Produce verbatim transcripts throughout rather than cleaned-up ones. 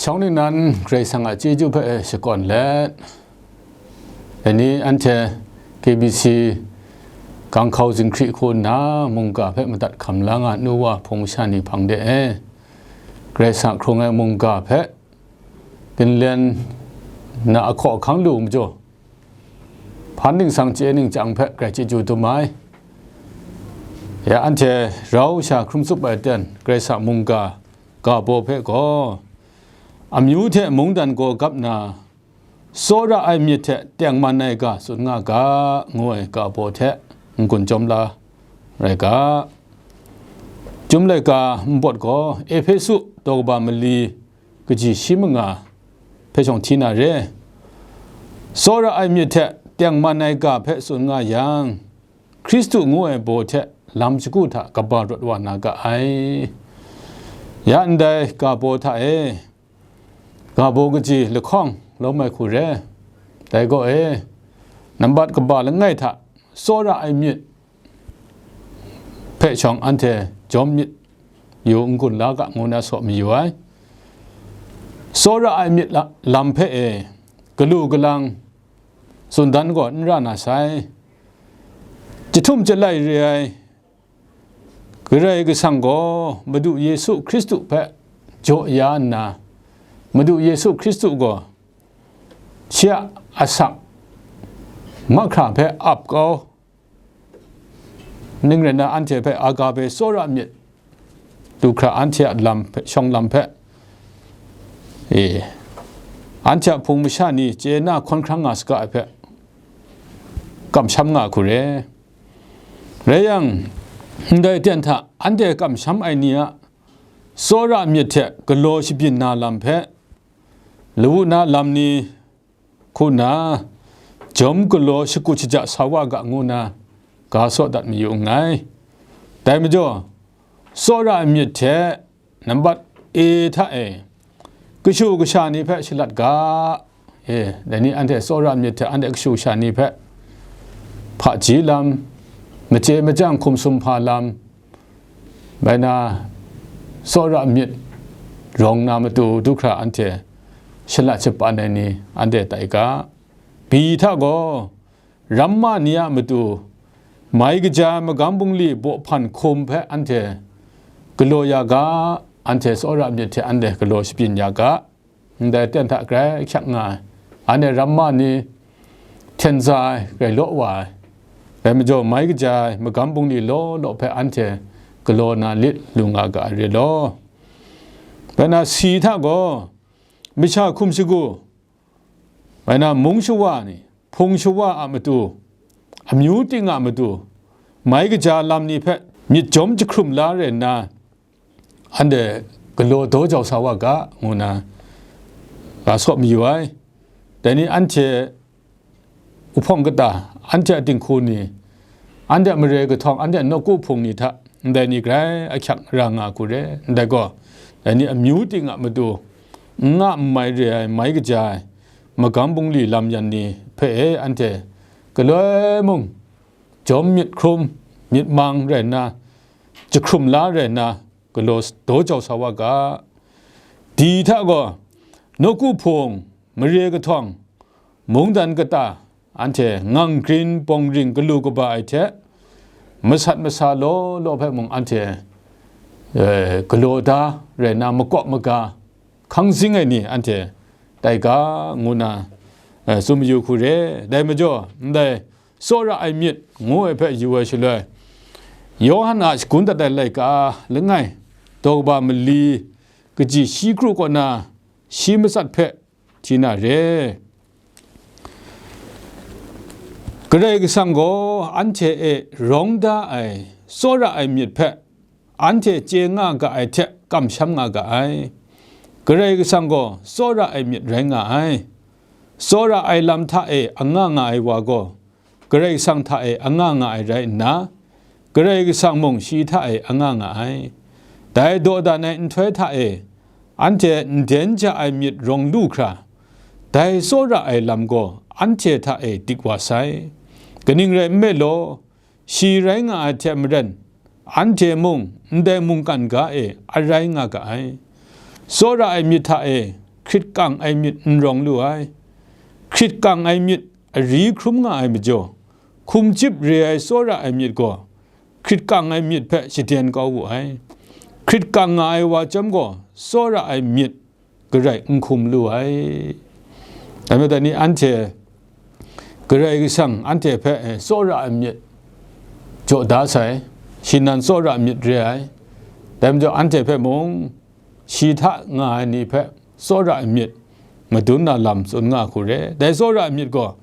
Htawng ningnan Karai Kasang a chyeju hpe shakawn let, dai ni anhte K B C Ganghkau Zinghkri hku nna mungga hpe madat hkam la nga nu wa hpung masha ni hpang de e, Karai Kasang a hkrung ai mungga hpe ginlen na ahkaw ahkang lu majaw, hpan ningsang chye ningchyang hpe grai chyeju dum ai. Ya anhte rau sha hkrum tsup ai ten Karai Kasang mungga ga baw hpe gaw, amyu hte mungdan gaw gap na, tsawra ai myit hte tengman ai ga tsun nga ga, ngu ai ga baw hte n-gun jawm la rai ga. Chyum laika npawt gaw Ehpesu daw kaba mali kaji shi manga hpe shawng hti na re. Tsawra ai myit hte tengman ai ga hpe tsun nga yang, Hkristu ngu ai baw hte lam shagu hta kaba rawt wa na ga ai. Ya ndai ga baw hta e, ga baw kaji lahkawng lawm ai hku re. Dai gaw e, nambat kaba langai hta tsawra ai myit hpe shawng anhte jawm myit yu n-gun la ga ngu na saw mayu ai. Tsawra ai myit la-, lam hpe e, galu galang tsun dan gaw n ra na sai. Jahtum jalai re ai Karai Kasang gaw Madu Yesu Hkristu hpe jaw ya nna, Madu Yesu Hkristu gaw shi a asak mahkra hpe ap kau, ning rai nna, anhte hpe agape tsawra myit du hkra anhte a lam hpe, shawng lam hpe, e, anhte a hpung masha ni chye na hkawn hkrang nga saga ai hpe kamsham nga hku re. Rai yang, ndai ten hta anhte kamsham ai ni a tsawra myit hte galaw shabyin na lam hpe, lawu na lam ni hku nna, jawm galaw shakut shaja sa wa ga ngu nna, ga saw dat mayu nngai. Dai majaw, tsawra ai myit hte nambat e hta e, kashu kasha ni hpe shalat ga, e, dai ni anhte tsawra myit hte anhte kashu kasha ni hpe hpaji lam, machye machyang hkum sumhpa lam, bai na, tsawra myit rawng na matu du hkra anhte shalat shapan ai ni anhte tai ga. Bi hta gaw, ramma ni a matu, mai kaja magam bungli baw hpan hkum hpe anhte galaw ya ga, anhte tsawra myit hte anhte galaw shabyin ya ga, ndai ten hta grai ahkyak nga ai, anhte ramma ni hten za ai, grai law wa ai, dai majaw mai kaja ai magam bungli law law hpe anhte galaw na lit lu nga ga ai re law. Bai na, si hta gaw, masha hkum shagu, bai na, mung shawa ni, hpung shawa a matu, amyu ting a matu, mai kaja lam ni hpe myit jawm jahkrum la rai nna, anhte galaw daw jau sa wa ga, ngu nna ga saw mayu ai. Dai ni anhte uhpawng kata, anhte a dinghku ni, anhte a mare kahtawng, anhte a nawku hpung ni hta, ndai ni grai ahkyak ra nga hku re. Ndai gaw, dai ni amyu ting a matu, n nga n mai re ai, mai kaja ai, magam bungli lam yan ni hpe e anhte galoi mung, jawm myit hkrum, myit mang rai nna, jahkrum la rai nna, galaw daw jau sa wa ga. Di hta gaw, nawku hpung, mare kahtawng, mungdan kata, anhte ngang grin bawng ring galu kaba ai hte, masat masa law law hpe mung anhte, eh, galaw da rai nna, makawp maga hkang zing ai ni anhte tai ga, ngu nna, eh, tsun mayu hku re. Dai majaw, ndai tsawra ai myit ngu ai hpe yu ai shaloi, Yawhan a shagun dat ai laika langai, daw kaba mali, kaji shi kru kaw na, shi matsat hpe hti na re. Karai Kasang gaw anhte e rawng da ai tsawra ai myit hpe anhte chye nga ga ai hte kamsham nga ga ai. Karai Kasang gaw tsawra ai myit rai nga ai. Tsawra ai lam hta e anga nga ai wa gaw, Karai Kasang hta e anga nga ai rai nna, Karai Kasang mung shi hta e anga nga ai. Dai dawdan ai nhtoi hta e, anhte nden ja ai myit rawng lu hkra, dai tsawra ai lam gaw anhte hta e dik wa sai. Kaning rai nme law, shi rai nga ai hte maren, anhte mung ndai mungkan ga e arai nga ga ai. Tsawra ai myit hta e, hkrit kang ai myit n rawng lu ai. Hkrit kang ai myit ari hkrum nga ai majaw, hkum chyip re ai tsawra ai myit gaw, hkrit kang ai myit hpe shaden kau wu ai. Hkrit kang nga ai wa chyawm gaw, tsawra ai myit garai n hkum lu ai. Dai majaw, dai ni anhte Karai Kasang anhte hpe, eh, tsawra ai myit jaw da sai, shi nan tsawra ai myit re ai. Dai majaw, anhte hpe mung, shi hta nga ai ni hpe tsawra ai myit madun na lam tsun nga hku re. Dai tsawra ai myit gaw,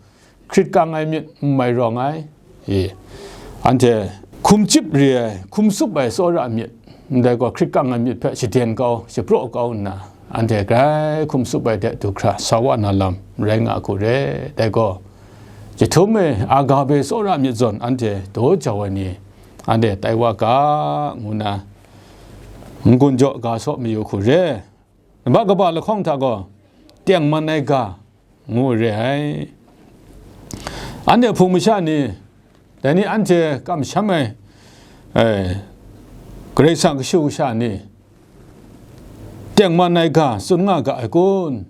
hkrit kang ai myit n mai rawng ai. E, anhte hkum chyip re ai, hkum tsup ai tsawra ai myit, ndai gaw hkrit kang ai myit hpe shaden kau, shapraw kau nna, anhte grai hkum tsup ai de du hkra sa wa na lam rai nga hku re. Dai gaw, jahtum e agape tsawra ai myit zawn anhte daw jau ai ni, anhte tai wa ga, ngu na n-gun jaw ga saw mayu hku re. Nambat kaba lahkawng hta gaw, tengman ai ga, ngu re ai. Anhte hpung masha ni, dai ni anhte kamsham ai, eh, Karai Kasang kashu kasha ni, tengman ai ga tsun nga ga ai kun?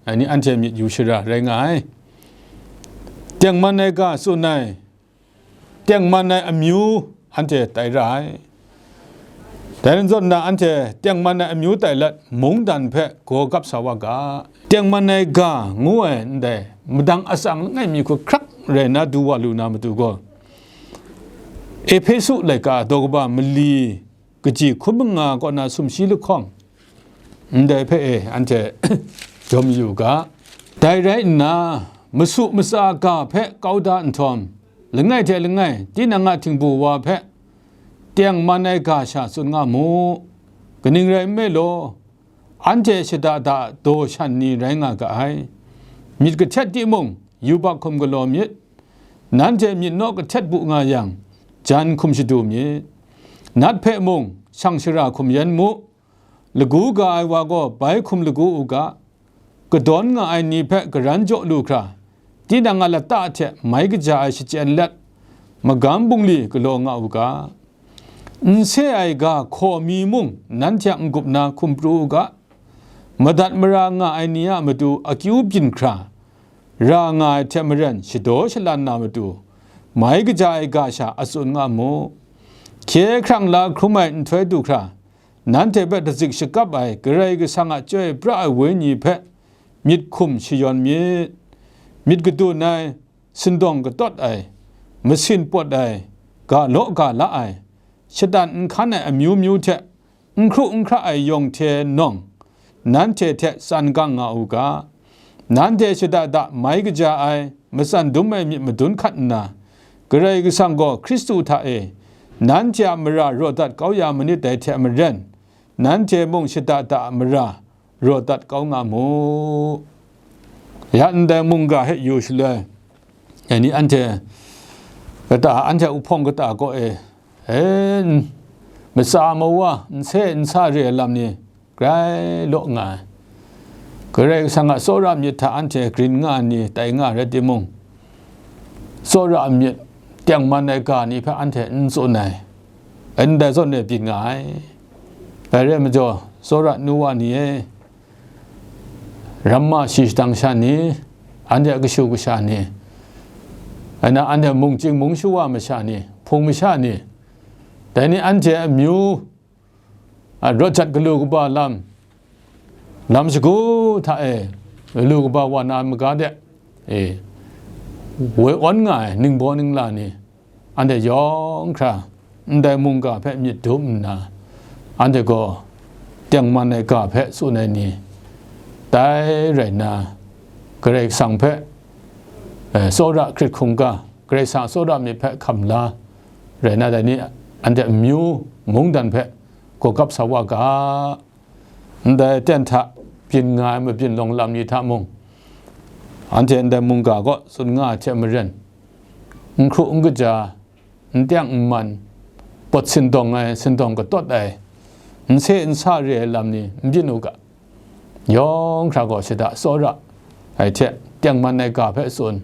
Dai ni anhte myit yu shara rai nga ai. Tengman ai ga tsun ai, tengman ai amyu anhte tai ra ai. Dai rai zawn na, anhte tengman ai amyu tai let, mungdan hpe gaw gap sa wa ga. Tengman ai ga ngu ai ndai madang atsang langai mi hku hkrak rai na du wa lu na matu gaw, Ehpesu laika daw kaba mali kaji hkun manga kaw na sumshi lahkawng, ndai hpe e anhte jawm yu ga. Dai rai nna, masu matsa ga hpe kau da nhtawm, langai hte langai tinang a htingbu wa hpe tengman ai ga sha tsun nga mu. Kaning rai nme law, anhte shada da daw shan ni rai nga ga ai. Myit kahtet timung, yubak hkum galaw myit. Nanhte myit naw kahtet bu nga yang, jan hkum shadu myit. Nat hpe mung, shang shara hkum yan mu. Lagu ga ai wa gaw bai hkum lagu u ga. Kadawn nga ai ni hpe garan jaw lu hkra, tinang a lata hte mai kaja ai shachyen let, magam bungli galaw nga u ga. N se ai ga hkaw mi mung nanhte a n-gup na hkum pru u ga. Madat mara nga ai ni a matu akyu byin hkra, ra nga ai hte maren shadaw shalan na matu, mai kaja ai ga sha a tsun nga mu. Hkye hkrang la hkrum ai nhtoi du hkra, nanhte hpe dazik shakap ai Karai Kasang a chyoi pra ai Wenyi hpe myit hkum shayawn myit. Myit kadun ai, sindawng katawt ai, masin pawt ai, ga law ga la ai, shatan n hkan ai amyu myu hte n hkru n hkra ai yawng hte nawng, nanhte hte tsan gang nga u ga. Nanhte shada da mai kaja ai, matsan dum ai myit madun hkat nna, Karai Kasang gaw Hkristu hta e nanhte a mara raw dat kau ya manit dai hte maren, nanhte mung shada da a mara raw dat kau nga mu. Ya ndai mungga hte yu shaloi, yani anhte kata, anhte uhpawng kata kaw e, e, n-, matsa mawa, n se n sa re ai lam ni grai law nga ai. Karai Kasang a tsawra myit hta anhte grin nga ai ni tai nga rai timung, tsawra myit tengman ai ga ni hpe anhte n tsun ai, ndai zawn e byin nga ai. Dai re ai majaw, tsawra nu wa ni e, ramma shi shadang sha ni, anhte a kashu kasha ni, ana anhte mungchying mung shawa masha ni, hpung masha ni, dai ni anhte amyu, a, rawt jat galu kaba lam, lam shagu hta e galu kaba wa na maga de, e, woi awn nga ai ningbaw ningla ni, anhte yawng hkra ndai mungga hpe myit dum nna, anhte gaw tengman ai ga hpe tsun ai ni tai rai nna, Karai Kasang hpe, eh, tsawra hkrit hkungga, Karai Kasang a tsawra myit hpe hkam la rai nna, dai ni anhte amyu mungdan hpe gawgap sa wa ga. Ndai aten hta byin nga ai mabyin lawng lam ni hta mung, anhte ndai mungga kaw tsun nga ai hte maren, n hkru n kaja, n teng n man, pawt sindawng ai, sindawng katawt ai, n se n sa re ai lam ni n byin u ga. Yawng hkra gaw shada tsawra ai hte tengman ai ga hpe tsun.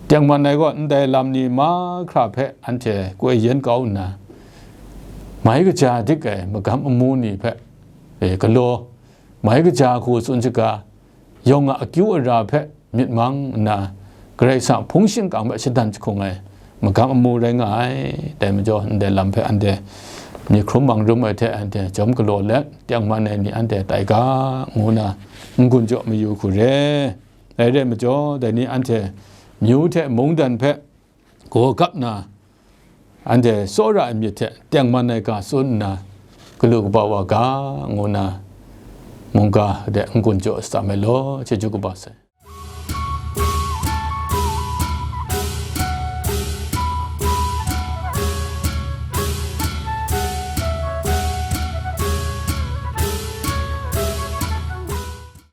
Tengman ai gaw ndai lam ni mahkra hpe anhte koi yen kau nna, mai kaja dik ai magam amu ni hpe, e, galaw, mai kaja hku tsun shaga, yawng a akyu ara hpe myit mang nna, Karai Kasang hpung shingkang hpe shadan jahkung ai magam amu rai nga ai. Dai majaw, ndai lam hpe anhte myit hkrum mang rum ai hte anhte jawm galaw let, tengman ai ni anhte tai ga, ngu na n-gun jaw mayu hku re. Dai rai majaw, dai ni anhte myu hte mungdan hpe gaw gap na, anhte tsawra ai myit hte tengman ai ga tsun nna, galu kaba wa ga, ngu na mungga de n-gun jaw shatsam ai law, chyeju kaba sai.